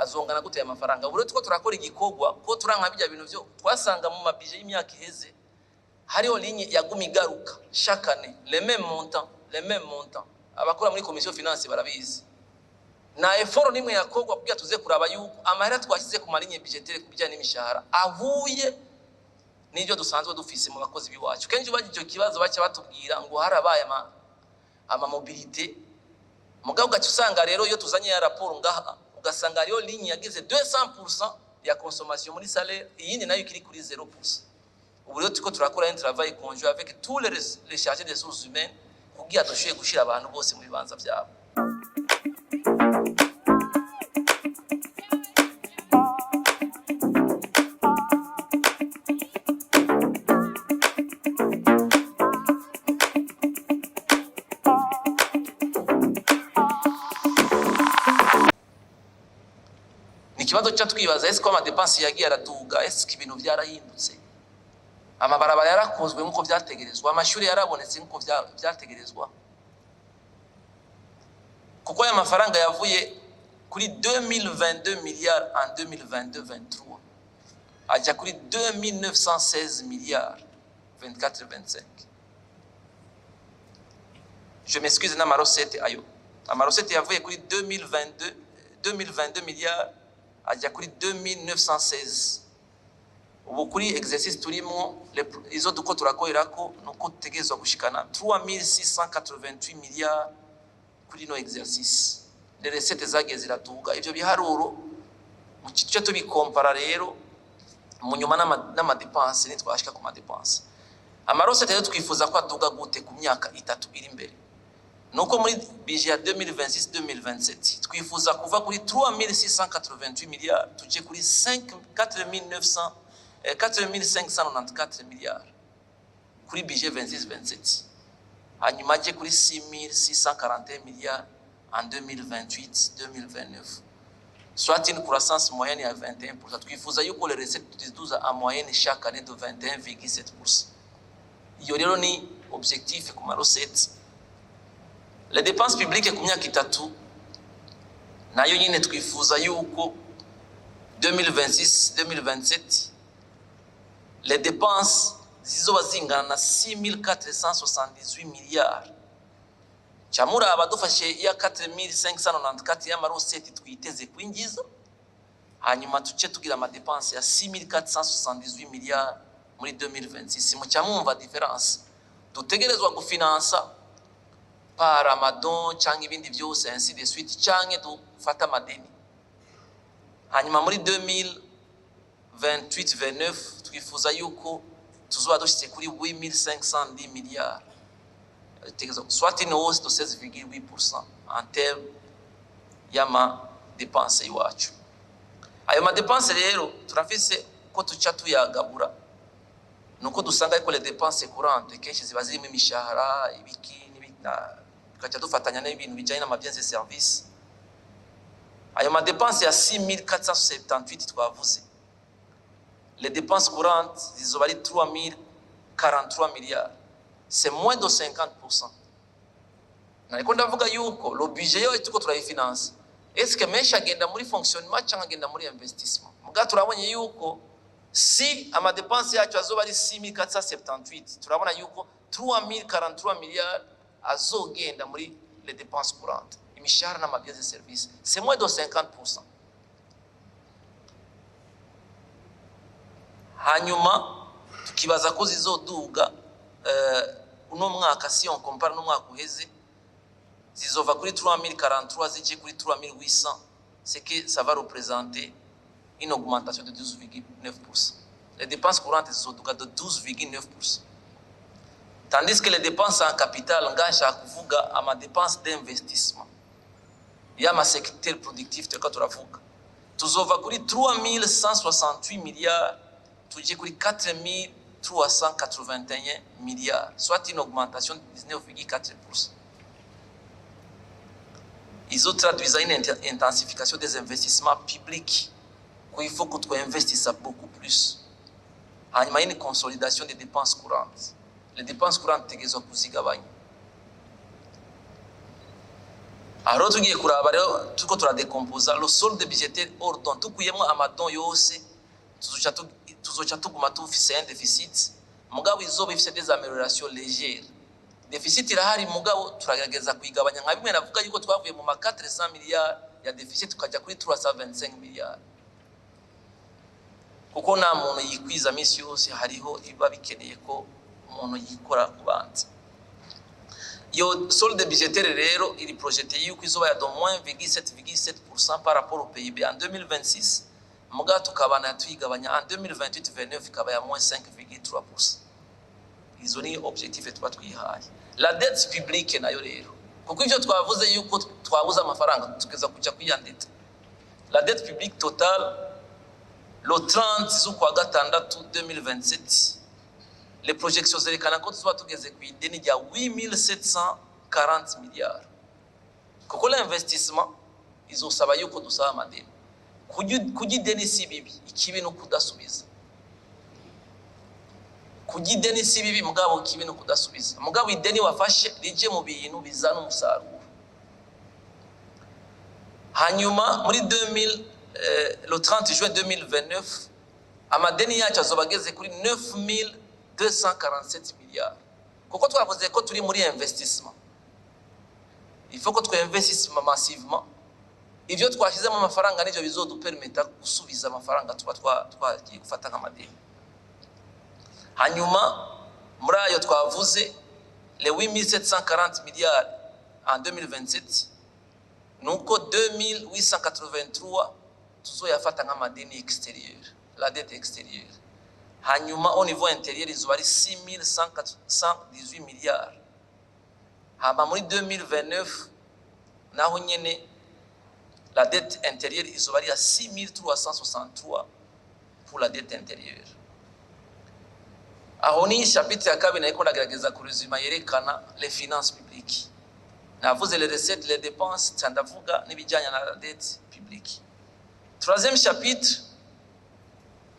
Azongana gute aya mafaranga? Ubu rero turiko turakora igikorwa ko turanka bijya bintu vyo twasanga mu ma budget y'imyaka iheze, hariho ligne yaguma igaruka chaque année, les mêmes montants, les mêmes montants. Abakora muri commission finance barabizi. Na effort nimwe yakorwa kugira tuze kuraba yuko amahera twashyize ku ma ligne budgétaire ku bijyanye n'imishahara ahuye n'ibyo dusanzwe dufise mu bakozi b'iwacu. Kenshi bagira icyo kibazo, baca batubwira ngo harabaye ama mobilité. Mugabo ugaca usanga rero iyo tuzanye ya raporo ngaha, ugasanga hariyo ligne yagize 200% ya consommation muri salaire, iyindi nayo ikiri kuri 0%. Ubu rero turiko turakora un travail conjoint avec tous les chargés des ressources humaines kugira dushoboye gushira abantu bose mu bibanza byabo. Ni ikibazo cyo twibaza: ese ko ama dépenses yagiye araduga, ese ko ibintu byarahindutse, amabarabara yarakozwe nk'uko byategerezwa, amashuri yarabonetse nk'uko byategerezwa? Kuko aya mafaranga yavuye kuri 2022 milliards en 2022-23, ajya kuri 2916 milliards 24-25. Je m'excuse, n'ama recettes, ayo ama recettes yavuye kuri 2022 milliards, ajya kuri 2916. Ubu kuri exercice turimo, izo duko turakorerako nuko dutegerezwa gushikana 3688 milliards kuri no exercice. Les recettes zagiye ziraduga. Ivyo biharuro mu cyo tubikompara rero mu nyuma n'ama dépenses, nitwashika ku ma dépenses. Ama recettes rero twifuza ko aduga gute ku myaka 3 iri imbere? Nuko muri budget ya 2026-2027 twifuza kuva kuri 3688 milliards tuje kuri 5 4900, 4594 milliards kuri budget 26-27, hanyuma aje kuri 6641 milliards en 2028-2029, soit une croissance moyenne ya 21%. Twifuza yuko les recettes tuziduza en moyenne chaque année de 21,7%. Iyo rero ni objectif ku ma recettes. Les dépenses publiques ku myaka 3 nayo nyine, twifuza yuko 2026 2027 les dépenses zizoba zingana na 6478 milliards. Camuraba dufashe ya 4594 y'ama recettes twiteze kwinjiza, hanyuma tuce tugira ama dépenses ya 6478 milliards muri 2026, muca mwumva différence dutegerezwa gufinansa par ama dons cyangwa ibindi byose, ainsi de suite, cyangwa dufata amadeni. Hanyuma muri 2028 29 twifuza yuko tuzoba dushyitse kuri 8510 milliards, soit une hausse de 16,8% en termes y'ama dépenses iwacu. Ayo ma dépenses rero turafise ko tuca tuyagabura, nuko dusanga ariko les dépenses courantes kenshi ziba zirimo imishahara, ibiki, tugaca dufatanya n'ibintu bijyanye n'ama biens et services. Ayo ma dépenses ya 6478 twavuze, les dépenses courantes zizoba ari 3043 milliards, c'est moins de 50%. Nariko ndavuga yuko le budget yo tuko turayifinansa, est-ce que menshi agenda muri fonctionnement cyangwa agenda muri investissement? Muga turabonye yuko si ama dépenses yacu azoba ari 6478, turabona yuko 3043 milliards azogenda muri les dépenses courantes, imishahara n'ama biens et services, c'est moins de 50%. Hanyuma tukibaza ko zizoduga uno mwaka, si on compare n'umwaka uheze, zizova kuri 3043 zije kuri 3800, c'est que ça va représenter une augmentation de 12,9%. Les dépenses courantes zizoduga de 12,9%, tandis que les dépenses en capital, ngaha nshaka kuvuga ama dépenses d'investissement y'ama secteur productif turiko turavuga, tuzova kuri 3168 milliards tuje kuri 4381 milliards, soit une augmentation de 19,4%. Izo traduisa une intensification des investissements publics, qu'il faut que tu investisses beaucoup plus. Hanyuma une consolidation des dépenses courantes. Les dépenses courantes tegerezwa kuzigabanya. Aho rero tugiye kuraba rero, turiko turadécomposa le solde budgétaire hors don, tukuyemo ama dons yose, tuzoca tuguma tufise un déficit, mugabo izoba ifise des améliorations légères. Déficit irahari, mugabo turagerageza kuyigabanya, nka bimwe navuga yuko twavuye mu ma 400 milliards ya déficit tukajya kuri 325 milliards, kuko nta muntu yikwiza minsi yose, hariho ibiba bikeneye ko umuntu yikora kubanza. Iyo solde budgétaire rero iri projeté yuko izoba ya de moins 7,7% par rapport au PIB en 2026, mugabo tukabana tuyigabanya en 2028 29, ikaba ya moins 5,3%. Izo ni objectif tuba twihaye. La dette publique nayo rero, kuko ivyo twavuze yuko twabuze amafaranga, tugeza kuja kwiyandita, la dette publique totale le 30 z'ukwa gatandatu 2027, les projections zerekana ko tuzoba tugeze ku ideni rya 8740 milliards, kuko l'investissement izosaba yuko dusaba amadeni. Kurya ideni si bibi, ikibi ni ukudasubiza. Kurya ideni si bibi, mugabo ikibi ni ukudasubiza. Mugabo ideni wafashe rije mu bintu bizana umusaruro. Hanyuma muri 2000, le 30 juin 2029, amadeni yacu azoba ageze kuri 9247 milliards, kuko twavuze ko turi muri investissement, il faut ko twinvestissement massivement. Ivyo twashyizemo amafaranga nivyo bizodupermeta gusubiza amafaranga tuba twagiye gufata nk'amadeni. Hanyuma muri ayo twavuze, les 8740 milliards en 2027, nuko 2883 tuzoyafata nk'amadeni extérieur, la dette extérieure. Hanyuma au niveau intérieur izoba ari 6118 milliards. Hama muri 2029 naho nyene la dette intérieure izoba ari ya 6363 pour la dette intérieure. Aho ni chapitre ya kabiri nariko ndagerageza kurésuma yerekana les finances publiques. Navuze les recettes, les dépenses, ca ndavuga n'ibijyanye na la dette publique. Troisième chapitre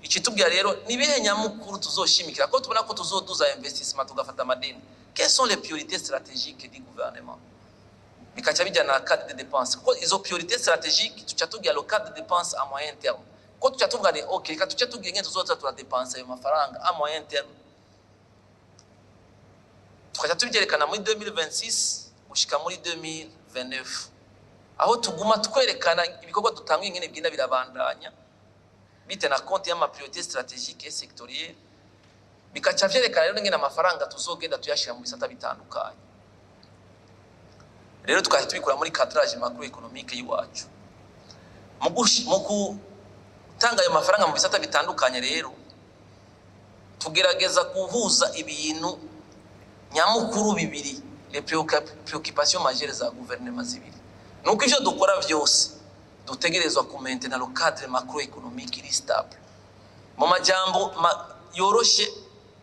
ikitubwira rero ni ibihe nyamukuru tuzoshimikira, ko tubona ko tuzoduza investissement, tugafata amadeni. Quelles sont les priorités stratégiques du gouvernement? Bikaca bijyana na cadre de dépenses, kuko izo priorités stratégiques tuca tugira le cadre de dépenses à moyen terme, ko tuca tuvuga ni ok, reka tuce tugira ingene tuzoza turadépensa ayo mafaranga à moyen terme, tukaca tubyerekana muri 2026 gushika muri 2029, aho tuguma twerekana ibikorwa dutanguye ingene bigenda birabandanya, bitena compte y'ama priorités stratégiques et sectorielles. Bikaca vyerekana rero ingene amafaranga tuzogenda tuyashira mu bisata bitandukanye. Rero tukahita tubikora muri cadrage macroéconomique y'iwacu. Mu gutanga ayo mafaranga mu bisata bitandukanye rero, tugerageza guhuza ibintu nyamukuru bibiri, les préoccupations majeures za guverinoma zibiri. Nuko ivyo dukora vyose dutegerezwa kumaintenir le cadre macroéconomique iri stable. Mu majambo yoroshe,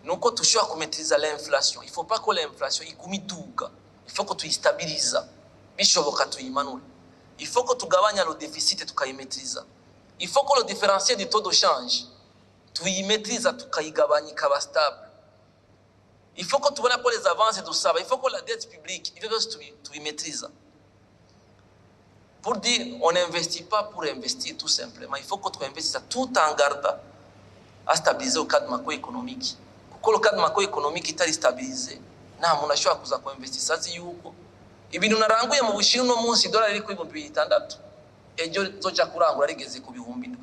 nuko tushobora kumaîtriza l'inflation. Il faut pas que l'inflation igume iduga, il faut ko tuyistabiliza, bishoboka tuyimanure. Il faut ko tugabanya le déficit, tukayimaîtriza. Il faut que le différentiel du taux de change tuyimaîtriza, tukayigabanya, ikaba stable. Il faut ko tubona ko les avances dusaba, il faut que la dette publique, ivyo byose tubimaîtriza. Pour dire, on n'investit pas pour investir tout simplement, il faut que twinvestisse tout en gardant à stabiliser le cadre macroéconomique, kuko le cadre macroéconomique itari stabilisé, nta muntu ashobora kuza kuinvestisa azi yuko ibintu naranguye mu Bushinwa uno munsi idolari riri ku 6000, ejo nzoja kurangura rigeze ku 7000.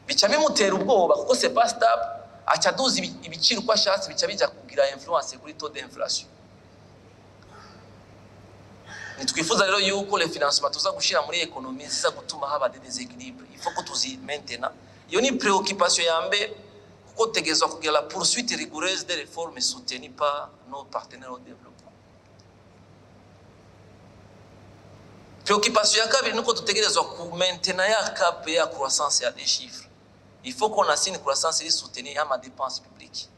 Bica bimutera ubwoba, kuko c'est pas stable, aca aduza ibiciro uko ashatse, bica bija kugira influence kuri taux d'inflation. Ntitwifuza rero yuko les financements tuza gushira muri économie ziza gutuma haba des déséquilibres. Il faut ko tuzimaintena. Iyo ni préoccupation ya mbere, kuko tutegerezwa kugira la poursuite rigoureuse des réformes soutenues par nos partenaires au développement. Préoccupation ya kabiri nuko dutegerezwa kumaintena ya cap ya croissance ya des chiffres. Il faut qu'on assigne une croissance iri soutenue y'ama dépenses publiques,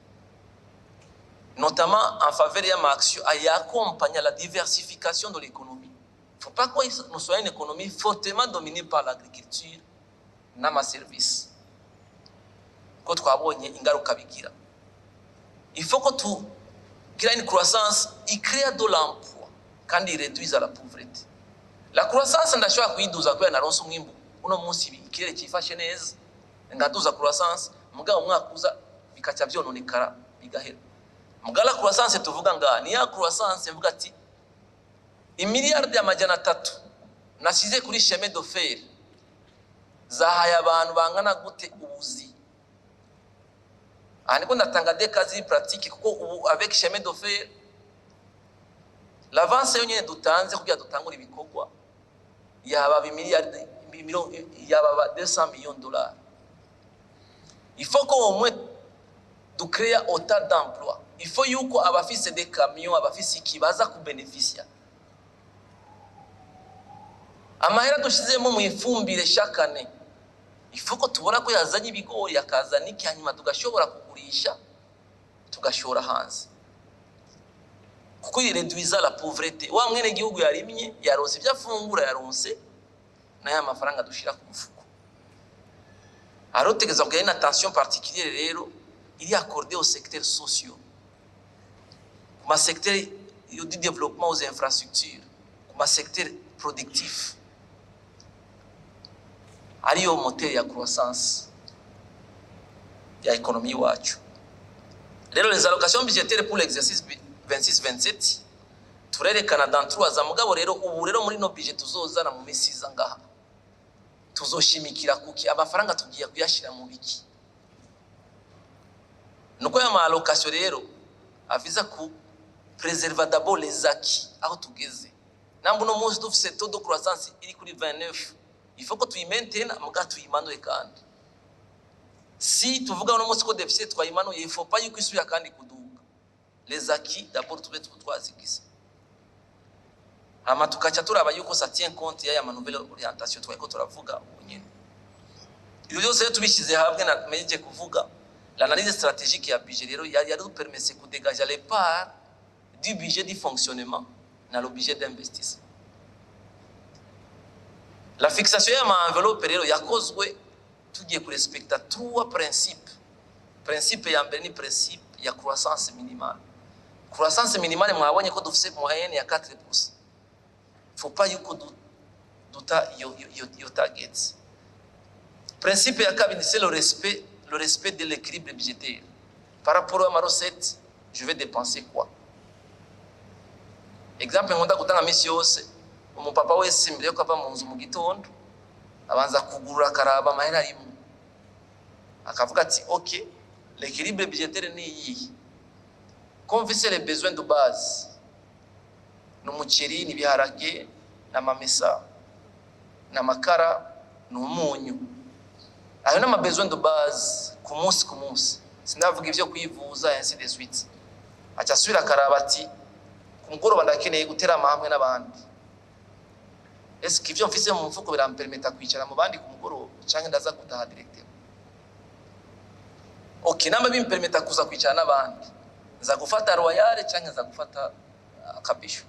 notamment en faveur y'ama action accompagne la diversification de l'économie. Il ne faut pas que nous soyons une économie fortement dominée par l'agriculture n'ama service, ko twabonye ingaruka bigira. Il faut que tugira une croissance icréa de l'emploi, Kandi réduise la pauvreté. La croissance ndashobora kuyiduza kubera naronse umwimbu uno munsi, ikirere cyifashe neza, ngaduza croissance, mugabo umwaka uza bikaca vyononekara, bigahera. Mugabo la croissance tuvuga ngaha ni ya croissance mvuga ati imiliyardi 300 nasize kuri chemin de fer zahaye abantu bangana gute ubuzi. Aha niko ndatanga des cas pratique, kuko ubu avec chemin de fer, l'avance yonyene dutanze kugira dutangure ibikorwa yaba imiliyardi, yaba 200 millions de dollars. Il faut qu'au moins ducréa autant d'emplois. Il faut yuko abafise des camions, abafise iki, baza kubénéficia. Amahera dushizemo mu ifumbire chaque année, il faut ko tubona ko yazanye ibigori, akazana iki, hanyuma tugashobora kugurisha, tugashora hanze, kuko iréduisa la pauvreté. Wa mwene gihugu yarimye yaronse ibyo afungura, yaronse n'aya mafaranga dushira ku mufuko. Hariho tegeza kugira une attention particulière rero iri accordée aux secteurs sociaux, ku ma secteur du développement, aux infrastructures, ku ma secteur productif, ariyo moteur ya croissance ya économie iwacu. Rero les allocations budgétaires pour l'exercice 26-27 turerekana dans 3 ans. Mugabo rero ubu rero muri no budget tuzozana mu misi iza ngaha, tuzoshimikira kuki? Amafaranga tugiye kuyashira mu biki? Nuko aya ma allocation rero aviza ku préserver d'abord les acquis aho tugeze. Namba uno munsi dufise taux de croissance iri kuri 29, il faut ko tuyimaintienne, muga tuyimanure. Kandi si tuvuga uno munsi ko déficit twayimanuye, il faut pas yuko isubira kandi kuduga. Les acquis d'abord tube twazigize, hama tukaca turaba yuko ça tient compte y'aya ma nouvelle orientation twariko turavuga ubu nyene. Ibyo byose rero tubishyize hamwe, namenyeje kuvuga l'analyse stratégique ya budget rero yari yadupermise kudégager les parts du budget du fonctionnement na le budget d'investissement. La fixation y'ama enveloppe rero yakozwe tugiye kurespecta trois principes. Principe ya mbere ni principe ya croissance minimale. Croissance minimale, mwabonye ko dufise moyenne ya 4%. Faut pas yuko duta iyo target. Principe ya kabiri, c'est le respect de l'équilibre budgétaire. Par rapport à ma recette, je vais dépenser quoi? Exemple nkunda gutanga misi yose: umupapa wese mbere yuko ava mu nzu mu gitondo, abanza kugurura, akaraba amahera arimo, akavuga ati: "Ok, l'équilibre budgétaire ni iyihe? Ko mfise les besoins de base, ni umuceri, ni ibiharage, ni amamesa, ni amakara, ni umunyu, ayo ni ama besoin de base ku munsi ku munsi, sinavuga ibyo kwivuza, ainsi de suite." Aca asubira akaraba ati: "Ku mugoroba ndakeneye gutera amahame n'abandi. Est-ce que ivyo mfise mu mufuko birampermeta kwicara mu bandi ku mugoroba, canke ndaza gutaha directement? Ok, namba bimpermeta kuza kwicara n'abandi, nza gufata Royal canke nza gufata akabisho?"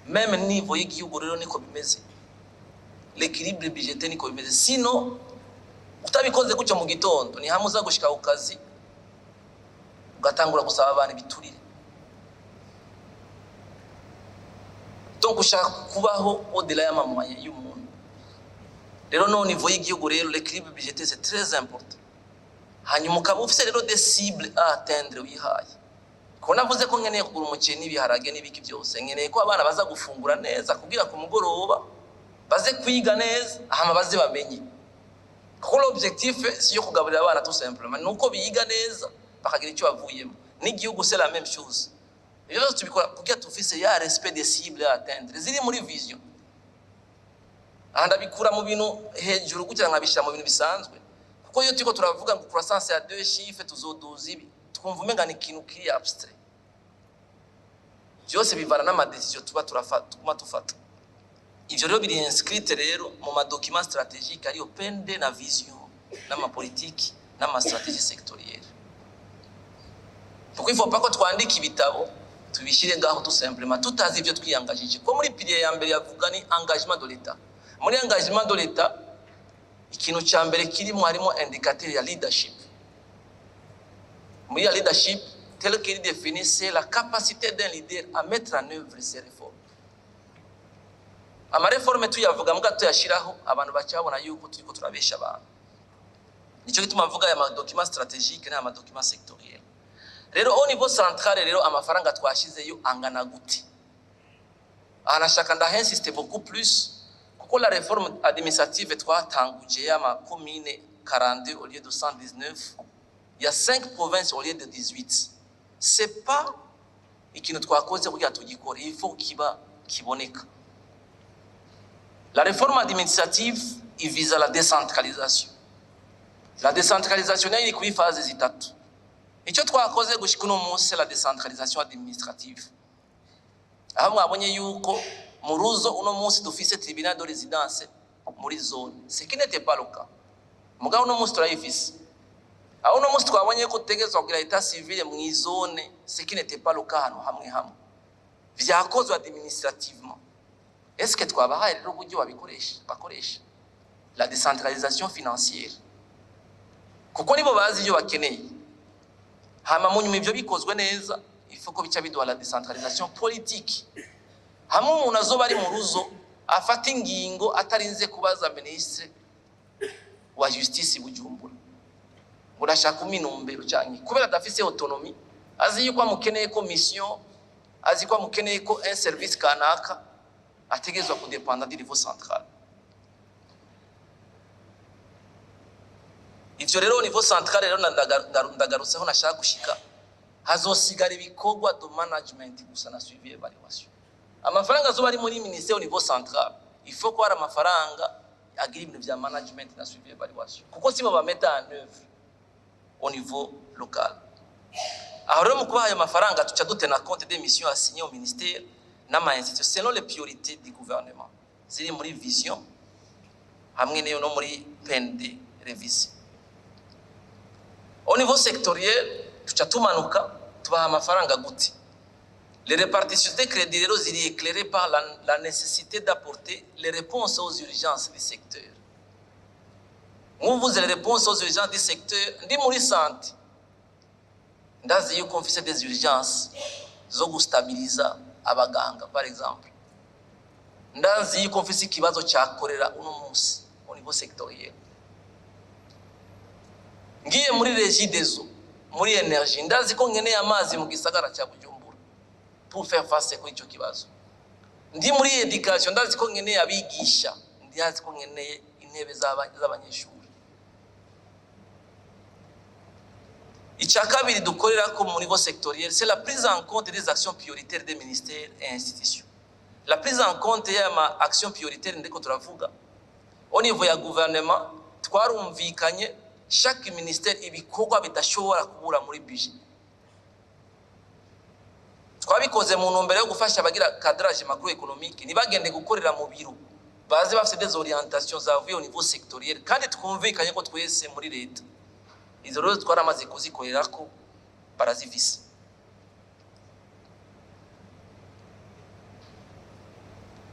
Même niveau y'igihugu rero niko bimeze, l'équilibre budgétaire niko bimeze. Sino utabikoze gutyo, mu gitondo ni hamwe uza gushika ku kazi ugatangura gusaba abantu ibiturire. Donc ushaka kubaho au-delà y'ama moyens y'umuntu. Rero no niveau y'igihugu rero, l'équilibre budgétaire, c'est très important. Hanyuma ukaba ufise rero des cibles à atteindre wihaye. Ko navuze ko nkeneye kugura umuceri n'ibiharage n'ibiki byose, nkeneye ko abana baza gufungura neza kugira ku mugoroba baze kwiga neza, hama baze bamenye, kuko l'objectif si yo kugaburira abana tout simplement, ni uko biga neza bakagira icyo bavuyemo. N'igihugu c'est la même chose. Ibyo byose tubikora kugira tufise ya respect des cibles à atteindre ziri muri vision. Aha ndabikura mu bintu hejuru gutya nkabishyira mu bintu bisanzwe, kuko iyo turiko turavuga ngo croissance ya deux chiffres, tuzoduza ibi, twumva umenga ni ikintu kiri abstrait. Byose bivana n'ama décision tuba turafata, tuguma dufata. Ivyo rero biri inscrite rero mu ma document stratégique, ariyo PND na vision n'amapolitiki n'ama stratégie sectorielle, kuko il faut pas ko twandika ibitabo tubishyire ngaho tout simplement tutazi ivyo twiyangajije. Ko muri pilier ya mbere yavuga ni engagement de l'État. Muri engagement de l'État, ikintu cya mbere kirimo harimo indicateur ya leadership. Muri ya leadership tel qu'il définit, c'est la capacité d'un leader à mettre en œuvre ses réformes. Ama réformes tuyavuga mbwa tuyashiraho, abantu bacabona yuko turiko turabesha abantu. Nico gituma mvuga aya ma documents stratégiques n'aya ma documents sectoriels. Rero au niveau central rero, amafaranga twashizeyo angana gute? Aha nashaka ndaha insiste beaucoup plus, kuko la réforme administrative twatanguje y'ama commune 42 au lieu de 119, il y a 5 provinces au lieu de 18, c'est pas ikintu twakoze kugira tugikore, il faut kiba kiboneka. La réforme administrative ivise la décentralisation. La décentralisation nayo iri kuri phase zitatu. Icyo twakoze gushika uno munsi, la décentralisation administrative, aho mwabonye yuko mu Ruzo uno munsi dufise tribunal de résidence muri zone, ce qui n'était pas le cas. Mugabo uno munsi turayifise. Aho uno munsi twabonye ko dutegerezwa kugira état civil mu zone, ce qui n'était pas le cas ahantu hamwe hamwe. Vyakozwe administrativement. Est-ce que twabahaye rero uburyo babikoresha, bakoresha la décentralisation financière, kuko nibo bazi ibyo bakeneye? Hama mu nyuma ivyo bikozwe neza, il faut ko bica biduha la décentralisation politique, hamwe umuntu azoba ari mu Ruzo afata ingingo atarinze kubaza ministre wa justice Bujumbura ngo urashaka uminumbero, canke kubera adafise autonomie, azi yuko amukeneye ko mission, azi ko amukeneye ko un service kanaka, ategerezwa kudépenda du niveau central. Ivyo rero, niveau central rero, ndagarutseho nashaka gushika, hazosigara ibikorwa de management gusa na suivi évaluation. Amafaranga azoba ari muri ministère au niveau central, il faut ko hari amafaranga agira ibintu vya management na suivi évaluation, kuko sibo bameta en œuvre au niveau local. Aho rero mu kubaha ayo mafaranga, tuca dutena compte des missions assignées au ministère n'ama institutions selon les priorités du gouvernement ziri muri vision hamwe n'iyo no muri PND révisé. Au niveau sectoriel, tuca tumanuka, tubaha amafaranga gute? Les répartitions des crédits rero ziri éclairées par la nécessité d'apporter les réponses aux urgences du secteur. Nk'uvuze les réponses aux urgences du secteur, ndi muri santé, ndazi yuko mfise des urgences zo gustabiliza abaganga par exemple, ndazi yuko mfise ikibazo cya choléra uno munsi au niveau sectoriel. Ngiye muri Regideso, muri énergie, ndazi ko nkeneye amazi mu gisagara cya Bujumbura pour faire face kuri icyo kibazo. Ndi muri éducation, ndazi ko nkeneye abigisha, ndazi ko nkeneye intebe z'abanyeshuri. Icya kabiri dukorera ko mu niveau sectoriel, c'est la prise en compte des actions prioritaires des ministères et institutions. La prise en compte y'ama action prioritaire ndiko turavuga, au niveau ya gouvernement twarumvikanye chaque ministère ibikorwa bidashobora kubura muri budget. Twabikoze mu ntumbero yo gufasha abagira cadrage macroéconomique ntibagende gukorera mu biro, baze bafite des orientations zavuye au niveau sectoriel, kandi twumvikanye ko twese muri leta. Izo rero twaramaze kuzikorera ko barazifise.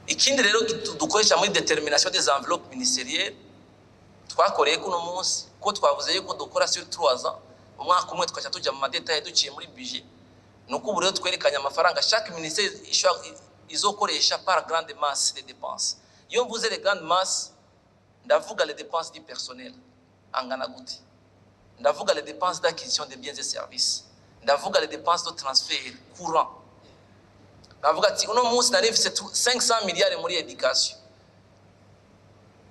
Ikindi rero dukoresha muri détermination des enveloppes ministérielles, twakoreye kuno munsi ko twavuze yuko dukora sur 3 ans, umwaka umwe tukaca tuja mu ma détails duciye muri budget, nuko ubu rero twerekanye amafaranga chaque ministère izokoresha par grande masse de dépenses. Iyo mvuze les grandes masses, ndavuga les dépenses du personnel angana gute, ndavuga les dépenses d'acquisition de biens et services, ndavuga les dépenses de transfert courant. Ndavuga ati uno munsi nari mfise 500 miliyari muri éducation,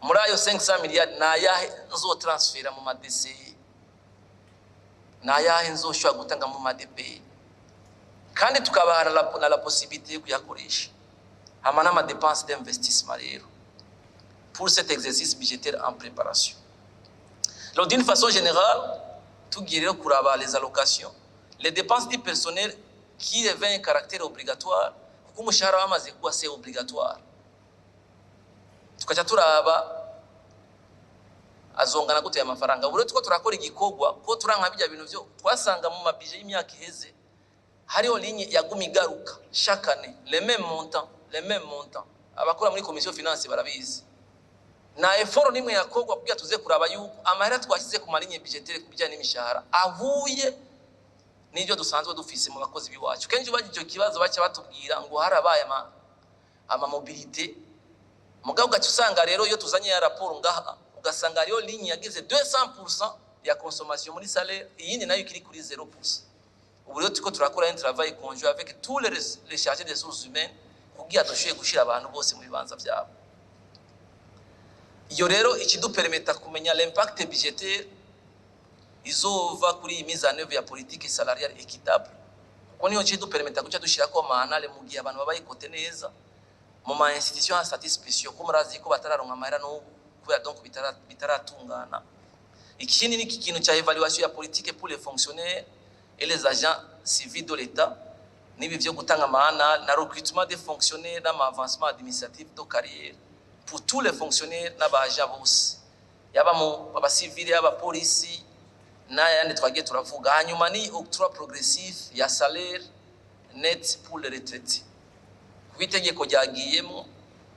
muri ayo 500 miliyari ni ayahe nzotransfera mu ma DCE, ni ayahe nzoshobora gutanga mu ma DPE, kandi tukabaha na la possibilité yo kuyakoresha, hama n'ama dépenses d'investissement rero pour cet exercice budgétaire en préparation. Donc d'une façon générale, tugiye rero kuraba les allocations, les dépenses du personnel qui revêt un caractère obligatoire, kuko umushahara wamaze kuba, c'est obligatoire, tukaca turaba azongana gute aya mafaranga. Ubu rero tuko turakora igikorwa ko turanka bijya bintu byo twasanga mu ma budget y'imyaka iheze, hariho ligne yaguma igaruka chaque année, les mêmes montants, les mêmes montants. Abakora muri commission finance barabizi. Na effort nimwe yakorwa kugira tuze kuraba yuko amahera twashyize ku ma lignes budgétaires ku bijyanye n'imishahara ahuye N'ibyo dusanzwe dufise mu bakozi b'iwacu, kenshi ubaje icyo kibazo baca batubwira ngo harabaye ama mobilité. Mugabo ugaca usanga rero iyo tuzanye ya raporo ngaha, ugasanga hariyo ligne yagize 200% ya consommation muri salaire, iyindi nayo ikiri kuri 0%. Ubu rero turiko turakora un travail conjoint avec tous les chargés des ressources humaines kugira dushoboye gushira abantu bose mu bibanza byabo. Iyo rero ikidupermeta kumenya l'impact budgétaire izova kuri iyi mise en œuvre ya politique salariale équitable, kuko niyo kidupermeta guca dushirako ama annales mu gihe abantu babaye cotés neza mu ma institution à statut spéciaux, ko murazi ko batararonka amahera n'ubu kubera donc bitaratungana. Ikindi ni iki kintu cya évaluation ya politique pour les fonctionnaires et les agents civils de l'État, n'ibi vyo gutanga ama annales na recrutement des fonctionnaires n'ama avancement administratif de carrière pour tous les fonctionnaires n'aba agents bose, yaba mu abasivili, yaba polisi n'ayandi twagiye turavuga. Hanyuma ni octroi progressif ya salaire net pour les retraités, kuko itegeko ryagiyemo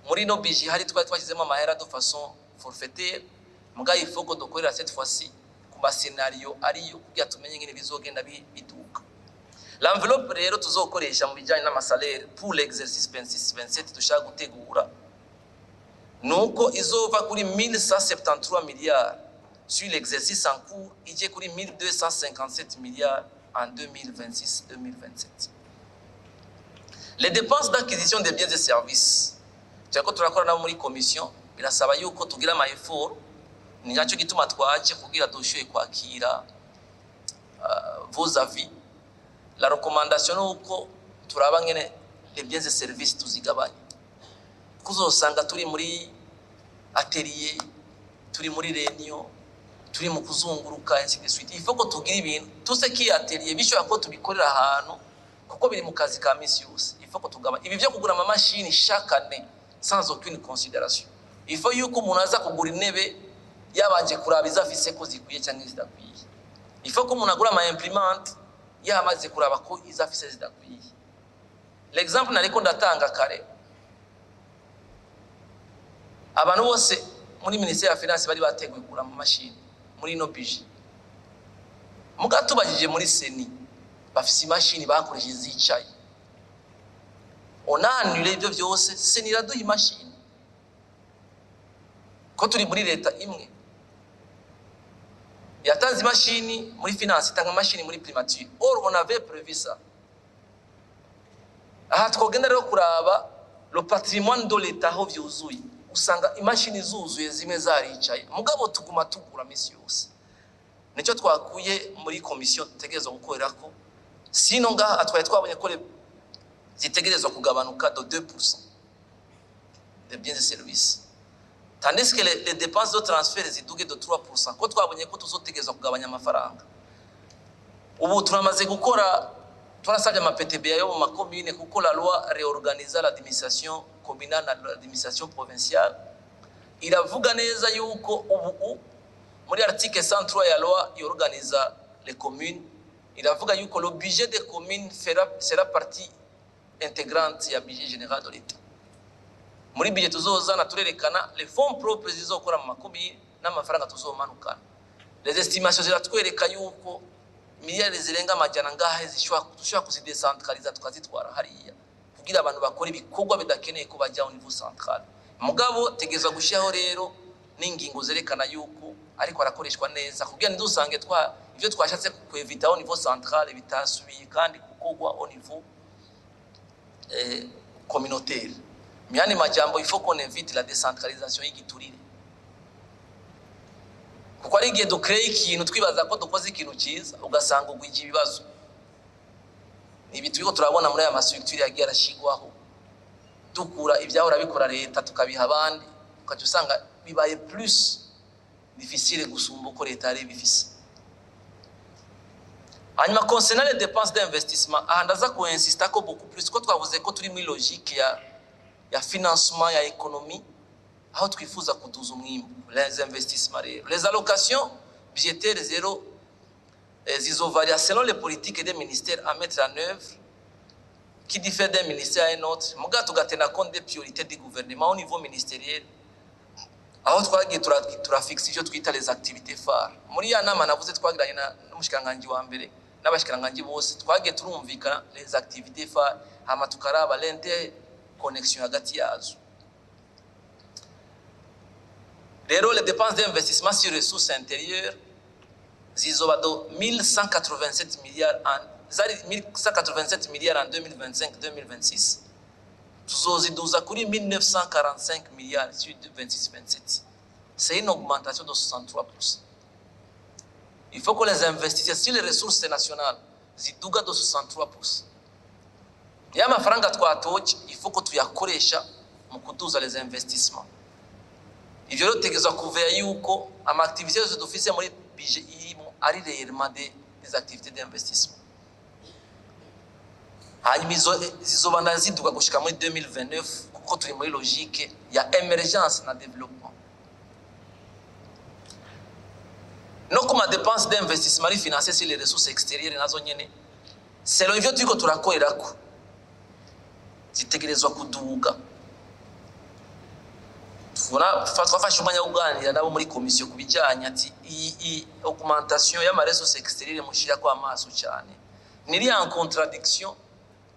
muri no budget hari twari twashyizemo amahera de façon forfaitaire. Mugabo il faut ko dukorera cette fois-ci ku ma scénario ariyo kugira tumenye ingene bizogenda biduka. L'enveloppe rero tuzokoresha mu bijyanye n'ama salaire pour l'exercice 26 27 dushaka gutegura, nuko izova kuri 1173 milliards sur l'exercice en cours, ije kuri 1257 milliards en 2026 2027. Les dépenses d'acquisition des biens et services, turako turakora nabo muri commission, birasaba yuko tugira ama effort. Ni nacyo gituma twaje kugira dushoboye kwakira vos avis. La recommandation ni uko turaba ngene les biens et services tuzigabanya, kuzosanga turi muri atelier, turi muri réunion, turi mu kuzunguruka, ainsi de suite. Il faut ko tugira ibintu tout ce qui est atelier bishobora ko tubikorera ahantu, kuko biri mu kazi ka misi yose. Il faut ko tugabanya ibi byo kugura amamashini chaque année sans aucune considération. Il faut yuko umuntu aza kugura intebe yabanje kuraba izo afise ko zikwiye cyangwa zidakwiye. Il faut ko umuntu agura ama imprimante yamaze kuraba ko izo afise zidakwiye. L'exemple nariko ndatanga kare, abantu bose muri ministère ya finance bari bateguye kugura amamashini muri ino budget. Muga tubajije muri CENI, bafise imashini bakoresheje zicaye. On a annulé ibyo byose, CENI iraduha imashini, ko turi muri leta imwe. Yatanze imashini muri finance, itanga imashini muri primature. Or on avait prévu ça. Aha twogenda rero kuraba le patrimoine de l'État aho vyuzuye, usanga imashini zuzuye, zimwe zaricaye, mugabo tuguma tugura misi yose. Nicyo twakuye muri komisiyo dutegerezwa gukorerako. Sino ngaha twari twabonye ko zitegerezwa kugabanuka de 2% de biens et services, tandis que les dépenses de transfert ziduge de 3%, ko twabonye ko tuzotegerezwa kugabanya amafaranga. Ubu turamaze gukora, twarasabye ama PTBA yo mu makomine, kuko la loi réorganisa l'administration communale na l'administration provinciale iravuga neza yuko ubu muri article 103 ya loi yorganiza les communes, iravuga yuko le budget des communes sera partie intégrante ya budget général de l'État. Muri budget tuzozana turerekana les fonds propres zizokora mu makomine n'amafaranga tuzomanukana. Les estimations ziratwereka yuko miliyari zirenga amajana ngahe zishobora, dushobora kuzidecentraliza tukazitwara hariya kugira abantu bakora ibikorwa bidakeneye ko bajya au niveau central. Mugabo tegezwa gushyiraho rero n'ingingo zerekana yuko ariko arakoreshwa neza, kugira ntidusange twa ivyo twashatse kwevita au niveau central bitasubiye kandi gukorwa au niveau communautaire. Mu yandi majambo, il faut qu'on évite la décentralisation y'igiturire, kuko ari igihe dukreye ikintu twibaza ko dukoze ikintu cyiza, ugasanga ugwije ibibazo. Ibi turiko turabona muri aya ma structure yagiye arashigwaho, dukura ivyahora bikora leta tukabiha abandi, ukaca usanga bibaye plus difficile gusumba uko leta yari ibifise. Hanyuma concernant les dépenses d'investissement, aha ndaza kuinsista ko beaucoup plus, ko twavuze ko turi muri logique ya financement ya économie, aho twifuza kuduza umwimbu. Les investissements rero, les allocations budgétaires zéro zizovaria selon les politiques des ministères à mettre en œuvre, qui diffèrent d'un ministère à un autre, muga tugatena compte des priorités du gouvernement au niveau ministériel, aho twagiye turafixa ivyo twita les activités phares. Muri ya nama navuze twagiranye n'umushikiranganji wa mbere, N'abashikiranganji bose twagiye turumvikana les activités phares, hama tukaraba l'interconnexion hagati yazo. Rero les dépenses d'investissement sur ressources intérieures zizoba de 1187 milliards en zari 1187 milliards en 2025 2026, tuzoziduza kuri 1945 milliards sur 26 27. C'est une augmentation de 63%. Il faut que les investisseurs sur les ressources nationales ziduga de 63%. Ya mafaranga twatoje, il faut ko tuyakoresha mu kuduza les investissements. Ivyo rero tutegerezwa kuveya yuko ama activités yose dufise muri budget irimo ari réellement des activités d'investissement. Hanyuma izo zizobandanya ziduga gushika muri 2029, kuko turi muri logique ya émergence na développement. No ku ma dépenses d'investissement ari financé sur les ressources extérieures, nazo nyene selon ivyo turiko turakorerako zitegerezwa kuduga. Tubona twafashe umwanya wo kuganira nabo muri komisiyo ku bijyanye ati iyi augmentation y'ama ressources extérieures mushirako amaso cyane niri en contradiction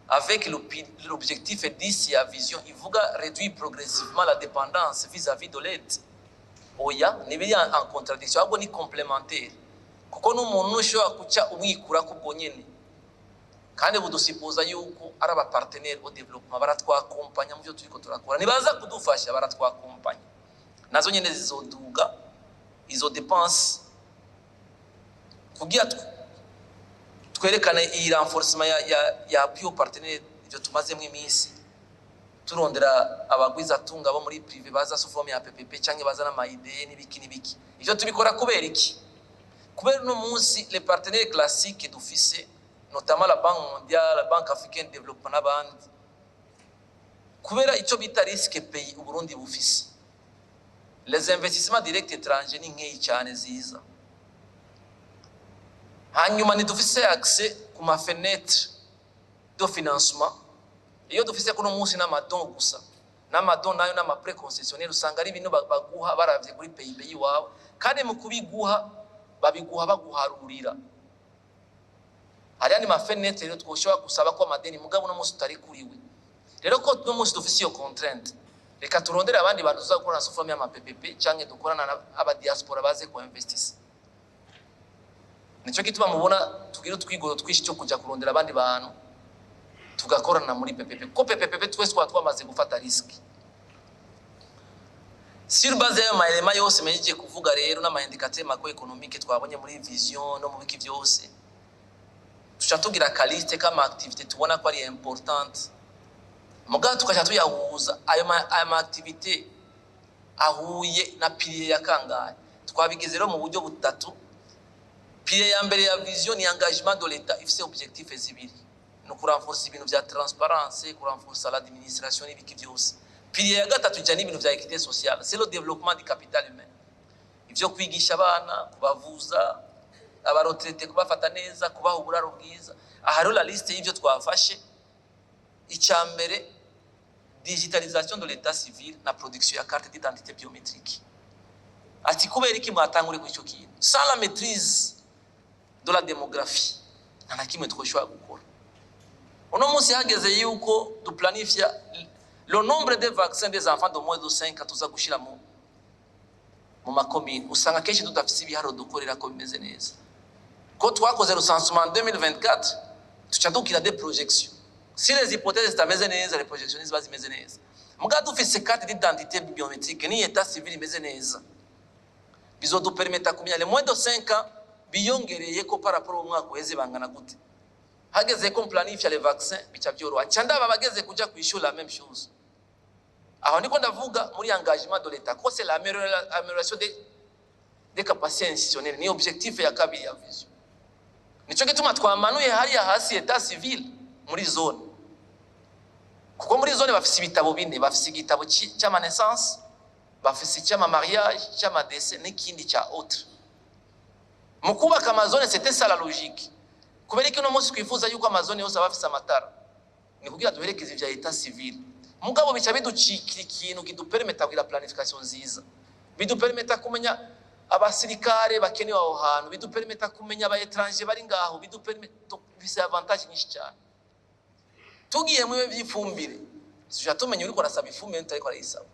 avec l'objectif 10 ya vision ivuga réduire progressivement la dépendance vis-à-vis de l'aide. Oya, ntibiri en contradiction, ahubwo ni complémentaire, kuko n'umuntu ushobora kuca umwikura kubwo nyene. Kandi budusipoza yuko ari aba partenaires au développement, baratwakompanya mu byo turiko turakora, nibaza kudufasha, baratwakompanya. Nazo nyene zizoduga izo dépenses kugira twerekane iyi renforcement ya appui aux partenaires. Ivyo tumazemo iminsi turondera abagwizatunga bo muri privé baza sous forme ya PPP canke baza n'ama idées n'ibiki n'ibiki. Ivyo tubikora kubera iki? Kubera uno munsi les partenaires classiques dufise, notamment la Banque mondiale, la Banque africaine de développement n'abandi, kubera icyo bita risque pays Uburundi bufise, les investissements directs étrangers ni nkeyi cyane ziza. Hanyuma ntidufise accès ku ma fenêtres de financement. Iyo dufise kuno munsi n'ama dons gusa, n'ama dons nayo n'ama prêts concessionnels, usanga ari ibintu baguha baravye kuri PIB yiwawe, kandi mu kubiguha babiguha baguharurira. Hari andi ma fenêtres rero twoshobora gusaba ko amadeni, mugabo uno munsi tutari kuriwe. Rero ko uno munsi dufise iyo contrainte, reka turondere abandi bantu tuzakorana sous forme y'ama PPP canke dukorana n'aba diaspora baze ku investisa. Nico gituma mubona tugira utwigoro twinshi cyo kuja kurondera abandi bantu tugakorana muri PPP, kuko PPP twese twaba twamaze gufata risque. Sur base y'ayo ma éléments yose mejeje kuvuga rero n'ama indicateurs macroéconomiques twabonye muri vision no mu biki byose, tuca tugira ka liste k'ama activités tubona ko ari importante, mugabo tukaca tuyahuza ayo ma activités ahuye na pilier ya kangahe. Twabigize rero mu buryo butatu. Pilier ya mbere ya vision ni engagement de l'État, ifise objectif zibiri: ni ukurenforsa ibintu vya transparence, kurenforsa l'administration n'ibiki byose. Pilier ya gatatu ijana n'ibintu vya équité sociale, c'est le développement du capital humain, ivyo kwigisha abana, kubavuza, aba retraités kubafata neza, kubaha uburaro bwiza. Aha rero la liste y'ivyo twafashe: icya mbere, digitalisation de l'état civil na production ya carte d'identité biométrique. Ati kubera iki mwatangure kuri icyo kintu? Sans la maîtrise de la démographie, nta na kimwe twoshobora gukora. Uno munsi hageze yuko duplanifya le nombre de vaccins des enfants de moins de 5 ans tuza gushira mu makomine, usanga kenshi tudafise ibiharuro dukorera ko bimeze neza, ko twakoze recensement en 2024, tuca dukira des projections. Si les hypothèses zitameze neza, les projections ntiziba zimeze neza. Muga dufise carte d'identité biométrique ni état civil imeze neza, bizodupermeta kumenya les moins de 5 ans biyongereye ko par rapport au mwaka uheze bangana gute. Hageze ko planifia les vaccins, bica byoroha. Nca ndaba bageze kuja kwishura, la même chose. Aho ndiko ndavuga muri engagement de l'État, ko c'est l'amélioration des capacités institutionnelles, ni objectif ya kabiri ya vision. Nico gituma twamanuye hariya hasi état civil muri zone, kuko muri zone bafise ibitabo bine: bafise igitabo cy'ama naissance, bafise icy'ama mariage, cy'ama décès n'ikindi cya autre. Mu kubaka ama zones, c'était ça la logique. Kubera ko uno munsi twifuza yuko ama zones yose aba afise amatara, ni kugira duherekeze ivya état civil. Mugabo bica biducikira ikintu kidupermeta kugira planification nziza, bidupermeta kumenya Abasirikare bakenewe aho hantu, bidupermeta kumenya aba étrangers bari ngaho, bidupermeta, bifise avantage nyinshi cyane. Tugiye mu by'ifumbire, tuja tumenya uriko arasaba ifumbire n'utariko arayisaba.